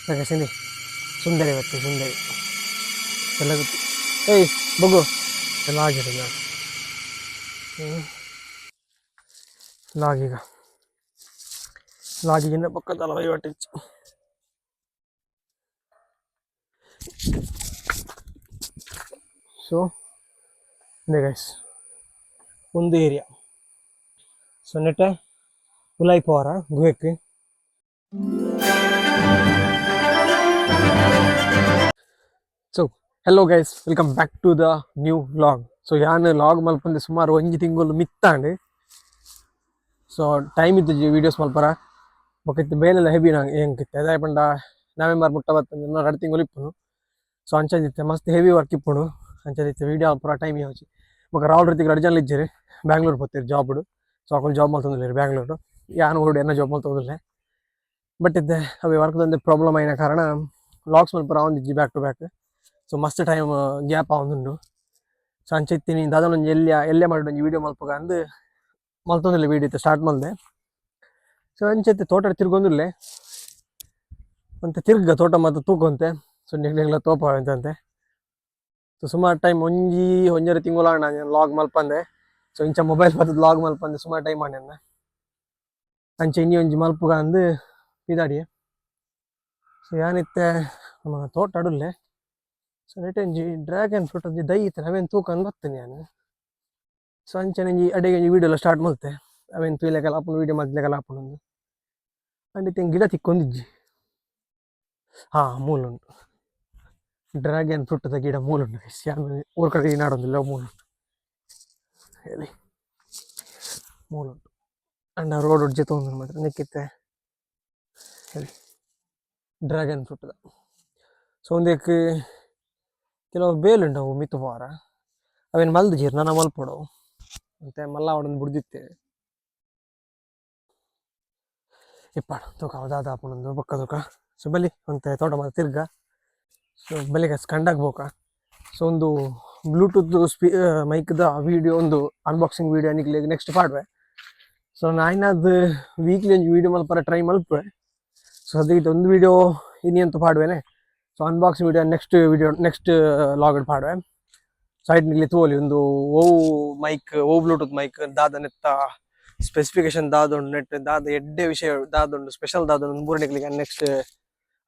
ಸಿಂಧಿ ಸುಂದರಿ ಬತ್ತೆ ಸುಂದರಿ ಚೆಲ್ಲಗುತ್ತಿ. ಏಯ್ ಬೊಗ್ಗು ಲಾಗಿಡು ನಾನು ಲಾಗಿಗ ಲಾಗಿಗಿಂದ ಪಕ್ಕದಲ್ಲ ವಹಿವಾಟಿಚ್ಚು. ಸೊ ಇಂದೆ ಗೈಸ್ ಒಂದು ಏರಿಯಾ. ಸೊ ನೆಟ್ಟೆ ಉಲಾಯಿ ಪೋವಾರ ಗುಹೆಕ್. So hello guys, welcome back to the new vlog. So ಯಾನ್ ಲಾಗ್ ಮಲ್ಪಂದೆ ಸುಮಾರು ಒಂಜಿ ತಿಂಗಳು ಮಿತ್ತಾಂಡ್. ಸೊ ಟೈಮ್ ಇತ್ತಿಜಿ ವೀಡಿಯೋಸ್ ಮಲ್ಪರ. ಬೊಕ ಇತ್ತೆ ಬೇಲೆಲ ಹೆವಿ ಎಂಕ್ ಇತ್ತೆ. ದಾಯೆ ಪಂಡ ನವೆಂಬರ್ ಮುಟ್ಟ ಬತ್ತಂದು 2 ತಿಂಗಳು ಇಪ್ಪುನು. ಸೊ ಅಂಚಂದಿತ್ತೆ ಮಸ್ತ್ ಹೆವಿ ವರ್ಕ್ ಇಪ್ಪುನು. ಅಂಚದಿತ್ತೆ ವೀಡಿಯೋ ಪೂರ ಟೈಮ್ ಯಾವ್ಜಿ. ಬೊಕ ರಾಹುಲ್ ಋತಿಕ್ ರಡ್ಡ್ ಜನ ಇಜ್ಜೆರ್, ಬ್ಯಾಂಗ್ಳೂರ್ ಪೋತೆರ್ ಜಾಬ್. ಸೊ ಅಕುಲು ಜಾಬ್ ಮಲ್ತೊಂದುಲ್ಲೆರ್ ಬ್ಯಾಂಗ್ಳೂರ್. ಯಾನ್ ಊರುಡು ಎನ್ನ ಜಾಬ್ ಮಲ್ತೊಂದುಲ್ಲೆ. ಬಟ್ ಇತ್ತೆ ಅವೆ ವರ್ಕ್ ಒಂಜಿ ಪ್ರಾಬ್ಲಮ್ ಆಯಿನ ಕಾರಣ ವ್ಲಾಗ್ಸ್ ಮಲ್ಪರ ಆವೊಂದಿಜ್ಜಿ ಬ್ಯಾಕ್ ಟು ಬ್ಯಾಕ್. ಸೊ ಮಸ್ತ್ ಟೈಮ್ ಗ್ಯಾಪ್ ಆವೊಂದುಂಡು. ಸೊ ಅಂಚ ಇತ್ತಿನಿ ದಾದನ ಒಂಜಿ ಎಲ್ಯ ಎಲ್ಯ ಮಾಡಿ ಒಂಜಿ ವೀಡಿಯೋ ಮಲ್ಪುಗ ಅಂದ್ ಮಲ್ತೊಂದುಲ್ಲೆ. ವೀಡಿಯೋ ಇತ್ತೆ ಸ್ಟಾರ್ಟ್ ಮಲ್ದೆ. ಸೊ ಅಂಚ ಇತ್ತೆ ತೋಟ ತಿರ್ಗೊಂದುಲ್ಲೆ. ಒಂತೆ ತಿರ್ಗ ತೋಟ ಮಾತ ತೂಕೊಂತೆ. ಸೊ ನಿಕ್ಲೆಗ್ಲ ತೋಪ ಎಂತಂತೆ. ಸೊ ಸುಮಾರು ಟೈಮ್ ಒಂಜಿ ಒಂಜರೆ ತಿಂಗಳು ಆಂಡ ಲಾಗ್ ಮಲ್ಪಂದೆ. ಸೊ ಇಂಚ ಮೊಬೈಲ್ ಪತ್ತುದು ಲಾಗ್ ಮಲ್ಪಂದೆ ಸುಮಾರು ಟೈಮ್ ಆಂಡ್ ಎನ್ನ. ಅಂಚ ಇನಿ ಒಂಜಿ ಮಲ್ಪುಗ ಅಂದ್ ಪಿದಾಡಿಯೆ. ಸೊ ಯಾನಿತ್ತೆ ನಮ್ಮ ತೋಟ ಅಡುಲ್ಲೆ. ಸೊ ನೆಟೆ ಒಂಜಿ ಡ್ರ್ಯಾಗನ್ ಫ್ರೂಟ್ ಒಂಜಿ ದೈ ಇತ್ತೆ, ಅವೆನ್ ತೂಕಂದ್ ಬತ್ತನೆ ಯಾನ್. ಸೊ ಅಂಚನೆ ಒಂಜಿ ಅಡೆಗೆ ಒಂಜಿ ವೀಡಿಯೋ ಸ್ಟಾರ್ಟ್ ಮಲ್ತೆ, ಅವೆನ್ ತೂಯಿಲೆಕಲ ಆಪುಂಡು, ವೀಡಿಯೋ ಮಲ್ತಿಲೆಕಲ ಆಪುಂಡು. ಅಂಡ್ ಇತ್ತೆ ಗಿಡ ತಿಕ್ಕೊಂದಿಜ್ಜಿ. ಹಾ, ಮೂಲುಂಡು ಡ್ರ್ಯಾಗನ್ ಫ್ರೂಟ್ ದ ಗಿಡ ಮೂಲುಂಡು. ಯಾನ್ ಊರ್ ಕಡೆ ನಾಡೊಂದುಲ್ಲ, ಮೂಲುಂಡು ಹೇಳಿ ಮೂಲುಂಡು. ಅಂಡ ರೋಡ್ ಜೆತ್ತೊಂದು ಮಾತ್ರ ನೆಕ್ಕಿತ್ತೆ ಹೇಳಿ ಡ್ರ್ಯಾಗನ್ ಫ್ರೂಟ್ ದ. ಸೊ ಉಂದೆಕ್ ಕೆಲವು ಬೇಲುಂಡು, ಅವು ಮಿತ್ತ್ ಪೋವರ. ಅವೆನ್ ಮಲ್ದಿಜೆರ್, ನನ ಮಲ್ಪೊಡು ಅಂತೆ ಮಲ್ಲ ಆವೊಡೊಂದು ಬುಡ್ದಿತ್ತೆ. ಇಪ್ಪಡ್ ತೂಕ ಅವು ದಾದ ಆಪುಂಡು ಬೊಕ್ಕ ತೂಕ. ಸೊ ಬಲ್ಲಿ ಒಂತೆ ತೋಟ ಮಾತ ತಿರ್ಗ. ಸೊ ಬಲ್ಲಿ ಕಂಡಾಗ ಬೋಕ. ಸೊ ಒಂದು ಬ್ಲೂಟೂತ್ ಮೈಕ್ದ ವೀಡಿಯೋ, ಒಂದು ಅನ್ಬಾಕ್ಸಿಂಗ್ ವೀಡಿಯೋ ನಿಕ್ಲೆಗ್ ನೆಕ್ಸ್ಟ್ ಪಾಡ್ವೆ. ಸೊ ನಾಯಿನಾದ್ ವೀಕ್ಲಿ ಒಂಜಿ ವೀಡಿಯೋ ಮಲ್ಪರ ಟ್ರೈ ಮಲ್ಪುವೆ. ಸೊ ಅದಕ್ಕೆ ಒಂದು ವೀಡಿಯೋ ಇನಿ ಅಂತೂ ಪಾಡ್ವೇನೆ. So unboxing video next video, next vlog ಪಾಡ್ವೆ. ಸೈಡ್ ನಿಕ್ಲೆ ತೂವೊಲಿ ಒಂದು ಒವು ಮೈಕ್, ಒವು ಬ್ಲೂಟೂತ್ ಮೈಕ್, ದಾದ ನೆತ್ತ ಸ್ಪೆಸಿಫಿಕೇಶನ್ ದಾದ ಉಂಡು, ನೆಟ್ ದಾದ ಎಡ್ಡೆ ವಿಷಯ ದಾದ ಉಂಡು, ಸ್ಪೆಷಲ್ ದಾದ ಉಂಡು ಪೂರ ನಿಕ್ಲೆಗ್ ನೆಕ್ಸ್ಟ್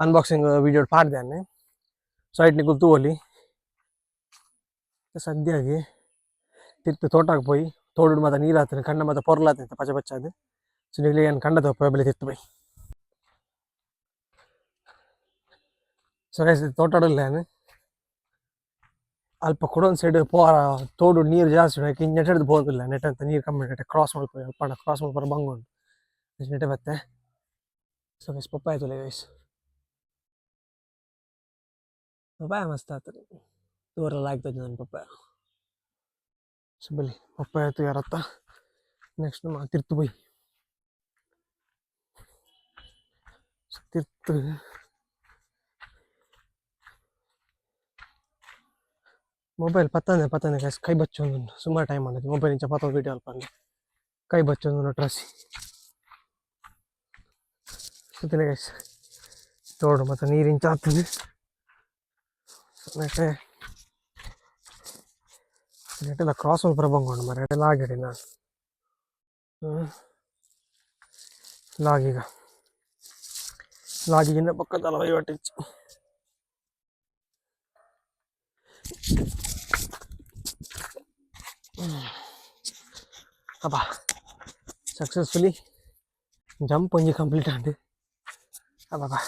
ಅನ್ಬಾಕ್ಸಿಂಗ್ ವೀಡಿಯೋ ಪಾಡ್ದೆ. ಸೈಡ್ ನಿಕುಲು ತೂವೊಲಿ. ಸದ್ಯಗೆ ತಿರ್ತ್ ತೋಟಗ್ ಪೋಯಿ. ತೋಡುಡು ಮಾತ ನೀರ್ ಆತುಂಡು, ಕಂಡ ಮಾತ ಪೊರ್ಲಾತುಂಡು ಪಚ್ಚ ಪಚ್ಚ ಆದ್. ಸೊ ನಿಕ್ಲೆಗ್ ಯಾನ್ ಕಂಡ ತೋಪೆ, ಬಲೆ ತಿರ್ತ್ ಪೋಯಿ. ಸೊ ಗೈಸ್, ತೋಟಡ್ ಉಲ್ಲೆ ಯಾನ್. ಅಲ್ಪ ಕುಡೊಂದು ಸೈಡ್ ಪೋರ ತೋಡು ನೀರು ಜಾಸ್ತಿ ಉಂಡು, ಐಕ್ ನೆಟೆಡ್ದ್ ಪೋವೊಂದುಲ್ಲೆ. ನೆಟ್ ಅಂತ ನೀರು ಕಮ್ಮಿ, ನೆಟೆ ಕ್ರಾಸ್ ಮಲ್ಪೊಲಿ. ಅಲ್ಪ ಕ್ರಾಸ್ ಮಲ್ಪರ ಬಂಗ ಉಂಡು, ನೆಟೆ ಬತ್ತೆ. ಸೊ ಗೈಸ್, ಪಪ್ಪಾಯ ತೂಲೆ ಗೈಸ್, ಪಪ್ಪಾಯ ಮಸ್ತ್ ಆತುಂಡು. ತೂವರೆ ಲಾಯ್ಕ್ ತೋಜುಂಡು ಪಪ್ಪಾಯ. ಸೊ ಬಲ್ಲಿ ಪಪ್ಪಾಯ ತೂಯರತ್ತ. ನೆಕ್ಸ್ಟ್ ನಮ ತಿರ್ತ್ ಪೋಯಿ. ಸೊ ತಿರ್ತ್ ಮೊಬೈಲ್ ಪತ್ತಂದೆ ಪತ್ತಂದೆ ಗೈಸ್, ಕೈ ಬಚ್ಚೊಂದುಂಡು. ಸುಮಾರು ಟೈಮ್ ಆಂಡ್ ಮೊಬೈಲ್ ಇಂಚ ಪತ್ತೊಂದು ವೀಡಿಯೋ ಮಲ್ಪಂದೆ, ಕೈ ಬಚ್ಚೊಂದುಂಡು ಟ್ರಸಿ. ಸೊ ಗೈಸ್, ತೋಡು ಮಾತ ನೀರು ಇಂಚ ಆತುಂಡು. ನೆಟೆ ನೆಟೆಲ ಕ್ರಾಸ್ ಮಲ್ಪರ ಬಂಗ ಉಂಡು ಮಾರ್ರೆ, ನೆಟೆ ಲಾಗಿಡೆ ನಾನು ಲಾಗಿಗ ಲಾಗಿಗಿಂದ ಪಕ್ಕದಲ್ಲ ವಹಿವಾಟಿಚ್ಚು. ಅಬ್ಬಾ, ಸಕ್ಸಸ್ಫುಲಿ ಜಂಪ್ ಒಂಜಿ ಕಂಪ್ಲೀಟ್ ಆಂಡ್. ಅಬ್ಬಾ,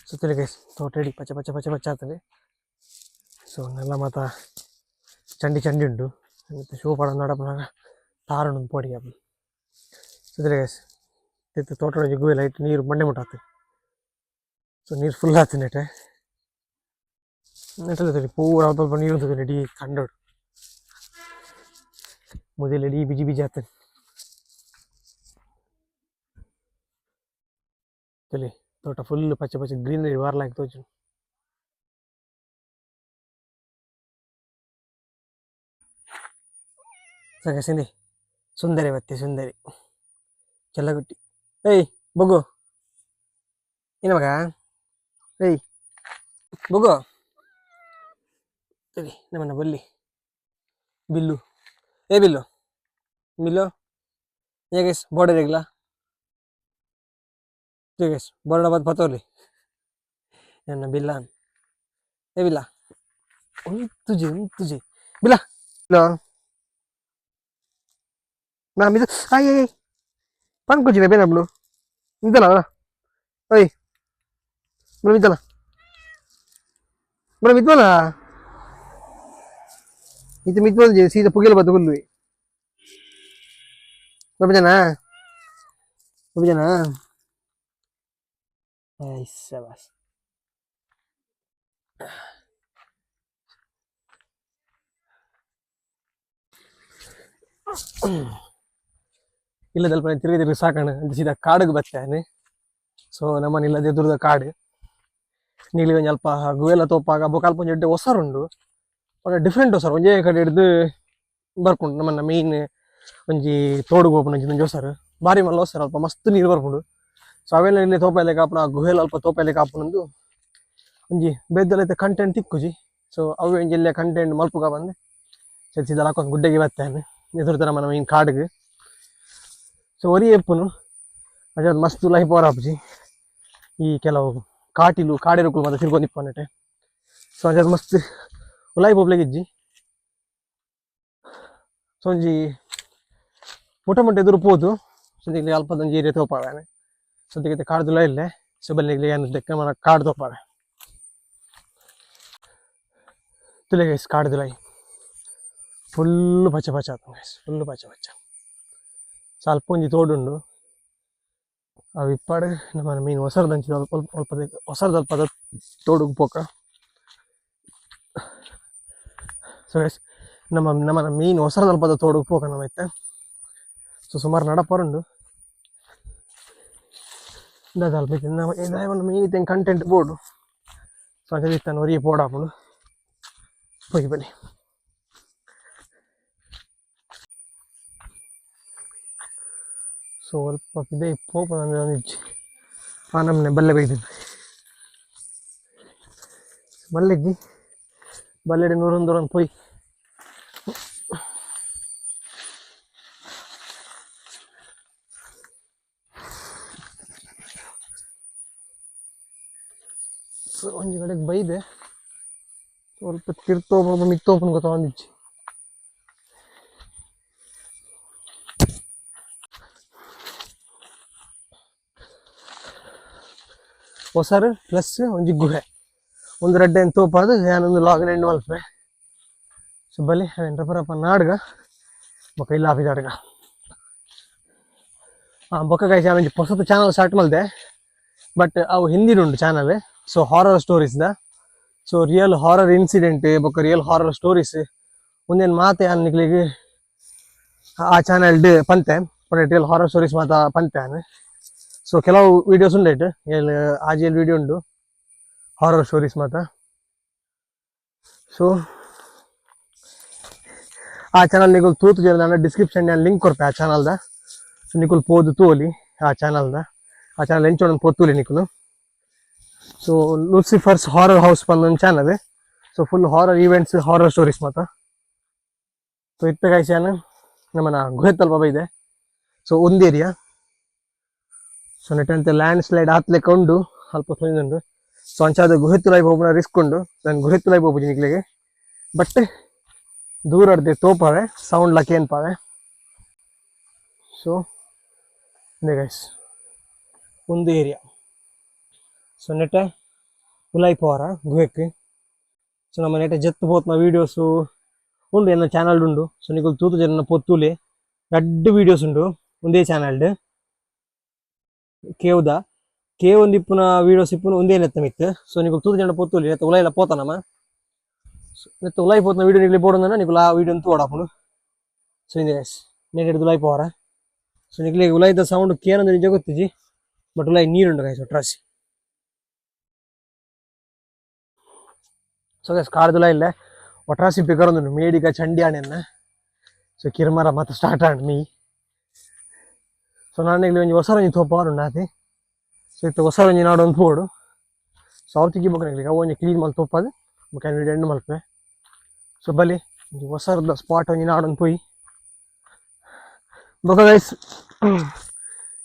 ಸುತ್ತಲೆ ಗೈಸ್ ತೋಟ ಇಡೀ ಪಚ್ಚ ಪಚ್ಚ ಪಚ್ಚ ಪಚ್ಚ ಆತುಂಡು. ಸೊ ನೆಲ ಮಾತ ಚಂಡಿ ಚಂಡಿ ಉಂಡು. ಮತ್ತು ಶೂ ಪಾಡೊಂದು ನಡಪುನಗ ತಾರುಂಡು, ಪೋಡಿಗೆ ಆಪುಂಡು. ಸುತ್ತಲೆ ಗೈಸ್, ತಿರ್ತ್ ತೋಟಡ್ ಒಂಜಿ ಗುವೆಲ್, ಐಟ್ ನೀರು ಮಂಡೆ ಮುಟ್ಟ ಆತು. ಸೊ ನೀರು ಫುಲ್ ಆತು ನೆಟೆ. ನೆಟೆ ತೂಲೆ ಪೂರ ಅಲ್ಪ ಅಲ್ಪ ನೀರು ತೂಲೆ, ಇಡೀ ಕಂಡೊಡು ಮುದೆಲ್ ಇಡೀ ಬಿಜಿ ಬಿಜಿ ಆತುಂಡು. ತೂಲೆ ತೋಟ ಫುಲ್ ಪಚ್ಚೆ ಪಚ್ಚೆ ಗ್ರೀನರಿ ಬಾರಿ ಲಾಯ್ಕ್ ತೋಜುಂಡು. ಸಕ ಸಿಂಧಿ ಸುಂದರಿ ಬತ್ತೆ ಸುಂದರಿ ಚೆಲ್ಲಗುಟ್ಟಿ. ಏಯ್ ಬೊಗ್ಗು. ಏನ ಮಗ? ಏಯ್ ಬುಗು, ಸರಿ ನಮ್ಮನ್ನ ಬಲ್ಲಿ ಬಿಲ್ಲು. ಏ ಬಿಲ್ಲು, ಬಿಲ್ಲು. ಹೇಗೆ ಬೋರ್ಡರ್ ಇಲ್ಲ? ಗೈಸ್, ಬೋರ್ಡ್ ಬದ್ ಪತ್ತೋಲಿ ನನ್ನ ಬಿಲ್ಲ. ಏ ಬಿಲ್ಲ, ಉಂತುಜಿ ಉಂತುಜಿ ಬಿಲ್ಲ. ಹಲೋ, ನಾನು ಇದು ಆಯ್ ಆಯ್ ಪನ್ಕುಜಿನ ಬೇನಬ್ಳು ನಿಂತಲ್ಲ. ಓಯ್ ಮೇಡಮ್, ಇದ್ದಲ್ಲ ಮೇಡಮ್, ಇದ್ವಲ್ಲ ಇದು ಮಿತ್ ಸೀದಾ ಪುಗಿಲ ಬದ್ದು ಗುಲ್ವಿ ಜನ ಜನ. ಬಸ್. ಇಲ್ಲದಲ್ಪ ತಿರುಗಿ ತಿರುಗಿ ಸಾಕಣ ಅಂತ ಸೀದಾ ಕಾಡಿಗೆ ಬರ್ತೇನೆ. ಸೊ ನಮ್ಮನೆ ಇಲ್ಲದೆ ದುರ್ದ ಕಾಡು ನೀಲಿ ಒಂಜಿ ಅಲ್ಪ ಗುವೆಲ್ಲ ತೋಪಾಗ ಬೊಕ ಅಲ್ಪ ಒಂಜಿ ಎಡ್ಡೆ ಒಸರುಂಡು. ಡಿಫ್ರೆಂಟ್ ಒಸರು, ಒಂಜೇ ಕಡೆ ಹಿಡ್ದು ಬರ್ಪುಂಡು. ನಮ್ಮನ್ನ ಮೇನ್ ಒಂಜಿ ತೋಡುಗು ಪೋಪುನ ಒಂಜಿ ಒಂಜಿ ಒಸರು, ಬಾರಿ ಮಲ್ಲ ಒಸರು, ಅಲ್ಪ ಮಸ್ತ್ ನೀರು ಬರ್ಪುಂಡು. ಸೊ ಅವೆಲ್ಲ ಇಲ್ಲಿ ತೋಪಾಯ್ಲೆ ಕಾಪುನ, ಆ ಗುಹೆಲ ಅಲ್ಪ ತೋಪಾಯ್ಲೆ ಕಾಪುನಂದು ಒಂಜಿ ಬೇದ್ದಲೈತೆ ಕಂಟೆಂಟ್ ತಿಕ್ಕುಜಿ. ಸೊ ಅವು ಒಂಜಿ ಇಲ್ಲೇ ಕಂಟೆಂಟ್ ಮಲ್ಪುಗ ಬಂದು ಸೀದಾ ಹಾಕೊಂಡು ಗುಡ್ಡೆಗೆ ಬರ್ತೇನೆ ಎದುರು ನಮ್ಮ ಮೇನ್ ಕಾಡಿಗೆ. ಸೊ ಒರಿ ಎಪ್ಪುನು ಅದೇ ಮಸ್ತ್ ಲೈಫ್ ಪವರ್ ಆಪುಜಿ. ಈ ಕೆಲವು ಕಾಟಿಲು ಕಾಡಿರುಕುಲು ಮಾತ ತಿರ್ಗೊಂದು ಇಪ್ಪನೆಟೆ. ಸೊ ಅಂಚಾದ್ ಮಸ್ತ್ ಉಲಾಯಿ ಪೋಪ್ಲೆಗ್ ಇಜ್ಜಿ. ಸೊ ಒಂಜಿ ಮುಟ ಮುಟ್ಟ ಎದುರು ಪೋದು ಸೊ ಇಲ್ಲಿ ಅಲ್ಪದೊಂಜಿ ಏರಿಯಾ ತೋಪಾವೆ. ಸದ್ಯಕ್ಕೆ ಕಾಡ್ದುಲ ಇಲ್ಲೇ. ಸೊ ಬಲ್ಲಿಗ್ಲಿ ಏನು ದೆಕ್ಕ ಮನ ಕಾಡು ತೋಪಾವೆ ತುಲೆ ಗೈಸ್. ಕಾಡ್ದುಲಾಯಿ ಫುಲ್ ಪಚ್ಚ ಪಚ್ಚ ಆತು ಗೈಸ್, ಫುಲ್ ಪಚ್ಚ ಪಚ್ಚ. ಸೊ ಅಲ್ಪ ಒಂಜಿ ತೋಡುಂಡು. ಅವು ಇಪ್ಪಾಡು ನಮ್ಮ ಮೀನು ಒಸರ್ದಂಚಿ ಅಲ್ಪ ಅಲ್ಪ ಒಸರ್ದಲ್ಪದ ತೋಡುಗ್ ಪೋಕ. ಸೊ ಗೈಸ್, ನಮ್ಮ ನಮ್ಮ ಮೀನು ಒಸರದಲ್ಪದ ತೋಡುಗ್ ಪೋಕ ನಮ್ಮ ಇತ್ತೆ. ಸೊ ಸುಮಾರು ನಡಪರುಂಡು ದಾದ ನಮ್ಮ ಮೀನ್ content board. So ಅಂಚ ಇತ್ತಾನ ಒರಿಯೆ ಪೋಡಾಪುಂಡು ಪೋಯಿ ಬಲಿ. ಸೊ ಅಲ್ಪ ಇದೆ ಪೋಪುನ ಇಜ್ಜಿ. ಆ ನಮ್ಮನೆ ಬಲ್ಲೆ ಬೈದಿದ್ದು ಮಲ್ಲೆಜ್ಜಿ ಬಲ್ಲೆಡೆ ನೂರೊಂದು ಪೋಯಿ. ಸೊ ಒಂಜಿ ಕಡೆಗೆ ಬೈದೆ ಸ್ವಲ್ಪ ತಿರ್ತೋಪ ಮಿತ್ತೋಪನ ಗೊತ್ತೊಂದಿಜ್ಜಿ. ಒಸರು ಪ್ಲಸ್ ಒಂಜಿ ಗುಹೆ ಒಂದು ರಡ್ಡೆ ತೋಪಾದು ಯಾನೊಂದು ಲಾಗ್ ಎಂಡ್ ಮಲ್ಪೆ. ಸೊ ಬಲಿ ಅವೆನ್ ರಪ್ಪ ನಾಡ್ಗ ಬೊಕ ಇಲ್ಲ ಆಪಿದಾಡ್ಗ. ಬೊಕ ಗೈಸ್, ಯಾನೊಂಜಿ ಪೊಸತ್ ಚಾನಲ್ ಸ್ಟಾರ್ಟ್ ಮಲ್ದೆ, ಬಟ್ ಅವು ಹಿಂದಿಡ್ ಉಂಡು channel. So horror stories the. So real horror incident ಬೊಕ real horror stories ಉಂದೆನ್ ಮಾತ ಯಾನ್ ನಿಕ್ಲೆಗ್ ಆ ಚಾನಲ್ ಪಂತೆ. ಪಂಡ real horror stories ಮಾತ ಪಂತೆ ಯಾನ್. ಸೊ ಕೆಲವು ವಿಡಿಯೋಸ್ ಉಂಡೈಟ್ ಏಲ್ ಆಜಿ ಏಲ್ ವಿಡಿಯೋ ಉಂಡು ಹಾರರ್ ಸ್ಟೋರೀಸ್ ಮಾತ. ಸೊ ಆ ಚಾನಲ್ ನಿಕುಲು ತೂತು ಜನ ಡಿಸ್ಕ್ರಿಪ್ಷನ್ ಲಿಂಕ್ ಕೊರ್ಪೆ ಆ ಚಾನಲ್ದ. ಸೊ ನಿಕುಲು ಪೋದು ತೂಲಿ ಆ ಚಾನಲ್ದ. ಆ ಚಾನಲ್ ಎಂಚೋಣ ಪೋದು ತೂಲಿ ನಿಕುಲು. ಸೊ ಲೂಸಿಫರ್ಸ್ ಹಾರರ್ ಹೌಸ್ ಪಂದ್ channel. So full horror events, horror stories ಮಾತ. ಸೊ ಇತ್ತೆ ಗೈಸ್, ಯಾನ್ ನಮ್ಮನ ಗುಹೆತ್ತಲ್ಪ ಬೈದೆ. ಸೊ ಒಂದು ಏರಿಯಾ. ಸೊ ನೆಟ್ಟಂತೆ ಲ್ಯಾಂಡ್ ಸ್ಲೈಡ್ ಆತ್ಲೆಕ್ಕ ಉಂಡು, ಅಲ್ಪ ಉಂಡು. ಸೊ ಅಂಚಾದ ಗುಹೆತ್ತುಲಾಯಿ ಪೋಪುನ ರಿಸ್ಕ್ ಉಂಡು. ನಾನು ಗುಹೆತ್ತುಲಾಯಿ ಪೋಪುಜಿ ನಿಕ್ಲೆಗೆ, ಬಟ್ ದೂರ ಅರ್ದೆ ತೋಪಾವೆ, ಸೌಂಡ್ ಲಕ್ ಏನ್ಪಾವೆ. ಸೊ ಗೈಸ್, ಒಂದು ಏರಿಯಾ. ಸೊ ನೆಟ್ಟೆ ಉಲಾಯಿ ಪೋರ ಗುಹೆಕ್. ಸೊ ನಮ್ಮ ನೆಟ್ಟೆ ಜತ್ತು ಪೋತ್ನ ವೀಡಿಯೋಸು ಉಂಡು, ಎನ್ನ ಚಾನಲ್ ಉಂಡು. ಸೊ ನಿಕುಲು ತೂತು ಜನ ಪೊತ್ತುಲೆ, ರಡ್ಡ್ ವೀಡಿಯೋಸ್ ಉಂಡು ಒಂದೇ ಚಾನಲ್ಡ್. ಕೇವ್ದ ಕೇವ್ ಒಂದು ಇಪ್ಪುನ ವೀಡಿಯೋಸ್ ಇಪ್ಪುನ ಒಂದೇ ನೆತ್ತ ಮಿತ್ತು. ಸೊ ನಿಕುಲು ತೂತು ಜನ ಪೊತ್ತುಲಿ ನೆತ್ತ ಉಲಾಯಿಲ ಪೋತ ನಮ್ಮ. ನೆತ್ತ ಉಲಾಯಿ ಪೋತ್ನ ವೀಡಿಯೋ ನಿಕ್ಲೆ ಬೋಡಂದನ ನಿಕುಲು ಆ ವೀಡಿಯೋ ತೋಡಾಪುಂಡು. ಸೊ ಇಂದೆ ಗೈಸ್, ನೆಟ್ ಹಿಡ್ದು ಉಲಾಯಿ ಪೋರ. ಸೊ ನಿಕ್ಲೆ ಉಲಾಯಿದ ಸೌಂಡ್ ಕೇನಂದ್ರೆ ನಿಜ ಗೊತ್ತಿಜಿ, ಬಟ್ ಉಲಾಯಿ ನೀರುಂಡು ಗೈಸ್ ಒಟ್ರಾಸಿ. ಸೊ ಗೈಸ್, ಕಾಡ್ದುಲ ಇಲ್ಲ ಒಟ್ರಾಸಿ ಬಿಗರೊಂದುಂಡು ಮೇಡಿಗ ಚಂಡಿ ಆಣೆನ್ನ. ಸೊ ಕಿರ್ಮರ ಮಾತ ಸ್ಟಾರ್ಟ್ ಆಂಡ್ me. So ನಾನು ಇಲ್ಲಿ ಒಂಜಿ ಹೊಸ ಒಂಜಿ ತೋಪ ಉಂಡು ಆತೆ. ಸೊ So ಇತ್ತೆ ಹೊಸ ಒಂಜಿ ನಾಡೊಂದು ಪೋಡು. ಸೊ ಅವು ತಿಕ್ಕಿ ಬೊಕ್ಕ ನಿಕ್ಲೆಗ್ ಅವು ಒಂಜಿ ಕ್ಲೀನ್ ಮಲ್ತ್ ತೋಪಾದ್ ಬೊಕ್ಕ ವಿಡಿಯೋ ಎಂಡ್ ಮಲ್ಪೆ. ಸೊ ಬಲಿ ಒಂಜಿ ಹೊಸರ್ದ ಸ್ಪಾಟ್ ಒಂಜಿ ನಾಡೊಂದು ಪೋಯಿ. ಬೊಕ್ಕ ಗೈಸ್,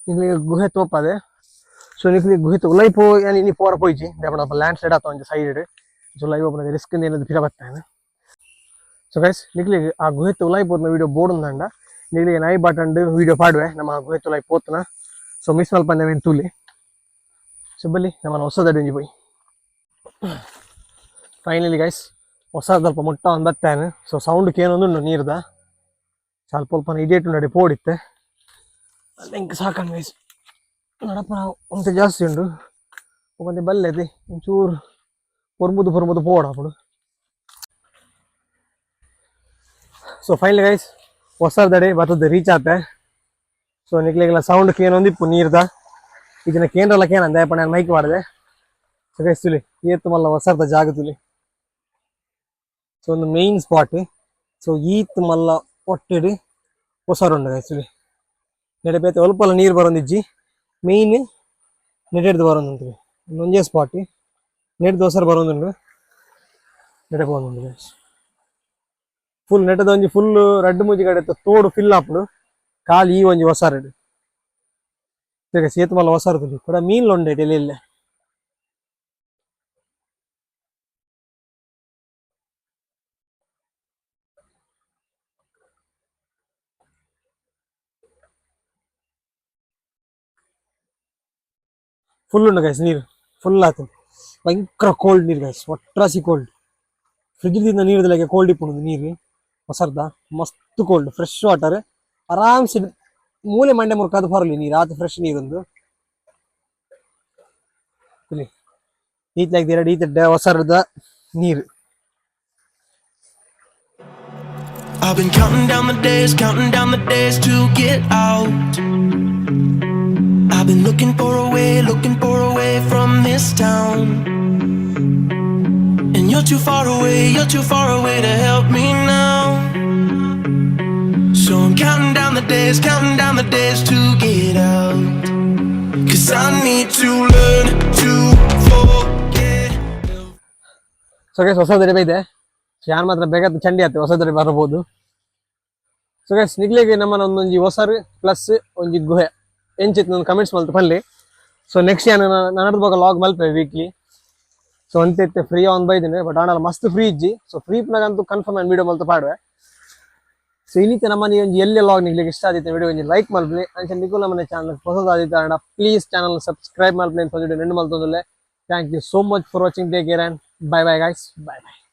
ನಿಕ್ಲೆಗ್ ಗುಹೆ ತೋಪಾದೆ. ಸೊ ನಿಕ್ಲೆಗ್ ಗುಹೆ ಉಲೈ ಪೋ, ಯಾನ್ ಇನಿ ಪೋರ ಪೋಯಿಜಿ. ದಾಯೆ ಲ್ಯಾಂಡ್ ಸ್ಲೈಡ್ ಆತ ಒಂಜಿ ಸೈಡ್. ಸೊ ಉಲೈ ಪೋಪುನ ರಿಸ್ಕ್ ಏನಾದ್ರು ಪಿರ ಬತ್ತಾನೆ. ಸೊ ಗೈಸ್, ನಿಕ್ಲೆಗ್ ಆ ಗುಹೆತ ಉಲೈ ಪೋತ್ನ ವಿಡಿಯೋ ಬೋಡುಂದಾಂಡ ನಿಕ್ಲೆಗ್ I button video ಪಾಡುವೆ, ನಮ್ಮ ಆ ಗುಹೆತ ಉಲೈ ಪೋತ್ನ. ಸೊ ಮಿಸ್ ಮಲ್ಪಂದೆ ಅವೆನ್ ತೂಲೆ. ಸೊ ಬಲ್ಲಿ ನಮ್ಮನ ಹೊಸದಡಿ ಒಂಜಿ ಪೋಯಿ. ಫೈನಲಿ ಗೈಸ್, ಹೊಸದಲ್ಪ ಮುಟ್ಟ ಒಂದು ಬತ್ತಾನೆ. ಸೊ ಸೌಂಡ್ ಕೇನೊಂದುಂಡು ನೀರ್ದ. ಸ್ವಲ್ಪ ಸ್ವಲ್ಪ ಇಡೇಟ್ ಉಂಡು ಪೋಡಿತ್ತೆ. ಎಂಕ್ ಸಾಕಂಡ್ ಗೈಸ್. ನಡಪ ಒಂತೆ ಜಾಸ್ತಿ ಉಂಡು. ಒಂತೆ ಬಲ್ಲೆದೆ ಒಂಚೂರು ಪೊರ್ಬುದು ಪೊರ್ಬುದು ಪೋಡಾಪುಡು. So final guys, ಹೊಸದಡೆ ಬತ್ತದ ರೀಚ್ ಆತೆ. ಸೊ ನಿಕ್ಲೆಗೆಲ್ಲ ಸೌಂಡ್ ಕೇನೊಂದಿಪ್ಪು ನೀರ್ದ. ಇದನ್ನ ಕೇಂದ್ರಲ್ಲ ಕೇನ ದಯಪಣ ನಾನು ಮೈಕ್ ಮಾಡಿದೆ. ಸೊ ಗೈಸ್, ತುಲಿ ಏತ್ ಮಲ್ಲ ಹೊಸರ್ದ ಜಾಗ ತುಲಿ. ಸೊ ಒಂದು main spot. So ಈತ್ ಮಲ್ಲ ಒಟ್ಟೆಡ್ ಹೊಸರುಂಡು ಗೈಸ್, ತುಲಿ. ನೆಡೆ ಬೇತೆ ಒಲ್ಪಲ ನೀರು ಬರೋದಿಜ್ಜಿ. ಮೇಯ್ನ್ ನೆಡೆಡ್ದು ಬರೋದುಂಟು. ಒಂಜೇ ಸ್ಪಾಟ್ ನೆಡ್ದು ಹೊಸರು ಬರೋದುಂಡು. ನೆಡೆ ಪೋವೊಂದುಂಡು ಗೈಸ್. ಫುಲ್ ನೆಟದ ಒಂಜಿ ಫುಲ್ ರಡ್ಡ್ ಮೂಜಿ ಕಡೆ ತೋಡು ಫಿಲ್ ಆಪುಂಡು. ಖಾಲಿ ಈ ಒಂಜಿ ಹೊಸರಡು ಸೇತು ಮಲ್ಲ ಹೊಸರು ತುಲಿ. ಕೂಡ ಮೀನ್ ಉಂಡೆ ಇಲ್ಲ. ಫುಲ್ ಉಂಡು ಗೈಸ್, ನೀರು ಫುಲ್ ಆತು. ಭಯಂಕರ ಕೋಲ್ಡ್ ನೀರು ಗೈಸ್, ಒಟ್ರಾಸಿ ಕೋಲ್ಡ್. ಫ್ರಿಜ್ ದಿಂದ ನೀರು ಕೋಲ್ಡ್ ಇಪ್ಪುಂಡು ನೀರು ಹೊಸರ್ದ. ಮಸ್ತ್ cold, fresh water. ಆರಾಮ್ಸೆ ಮೂಲೆ ಮಂಡೆ ಮುರ್ಕಾದು ಬರಲಿ ನೀರು, ಆತ ಫ್ರೆಶ್ ನೀರೊಂದು. ಈತ್ಲಾಗ್ ಎರಡು ಈತ ಹೊಸರ್ದ ನೀರು. I've been counting down the days, counting down the days to get out. I've been looking for a way, looking for a way from this town. And you're too far away, you're too far away to help me now. So I'm counting down the days, counting down the days to get out. 'Cause I need to learn to forget. So guys, ಹೊಸದಡೆ ಬೈದೆ. So ಯಾನ್ ಮಾತ್ರ ಬೇಗ ಚಂಡಿ ಆತೆ, ಹೊಸದಡೆ ಬರಬಹುದು. ಸೊ guys, ನಿಗ್ಲೆಗೆ ನಮ್ಮನ ಒಂದೊಂಜಿ ಹೊಸರು plus ಒಂಜಿ ಗುಹೆ ಎಂಚಿತ್ತು ಒಂದು ಕಮೆಂಟ್ಸ್ ಮಲ್ತು ಪನ್ಲೆ. ಸೊ ನೆಕ್ಸ್ಟ್ ಯಾನ್ ನನದ ಬೊಕ ಲಾಗ್ ಮಲ್ಪೆ ವೀಕ್ಲಿ. ಸೊ ಅಂತೆ ಇತ್ತೆ ಫ್ರೀ ಆನ್ ಬೈದಿನಿ, ಬಟ್ ಆಂಡಲ ಮಸ್ತ್ ಫ್ರೀ ಇಜ್ಜಿ. ಸೊ ಫ್ರೀ ಇಪ್ಪುನಗಂತೂ ಕನ್ಫರ್ಮ್ ಆನ್ ವಿಡಿಯೋ ಮಲ್ತು ಪಾಡುವೆ. ಸೊ ಇನ್ನಿತ್ತೆ ನಮ್ಮನೆ ಒಂಜಿ ಎಲ್ಲೆ ಲಾಗ್ ನಿಗ್ಲೆಗ್ ಇಷ್ಟ ಆದಿತ್ತೆ, ವಿಡಿಯೋ ಒಂಜಿ ಲೈಕ್ ಮಲ್ಪಲೆ. ಅಂಚ ನಿಕುಲು ನಮ್ಮನೆ ಚಾನಲ್ ಹೊಸದಾದಿತ್ತೆ please channel subscribe ಮಲ್ಪಲೆ ಅಂತ video ನೆಂಡು ಮಲ್ತೊಂದುಲ್ಲೆ. Thank you so much for watching. Take care and bye bye, guys. Bye bye.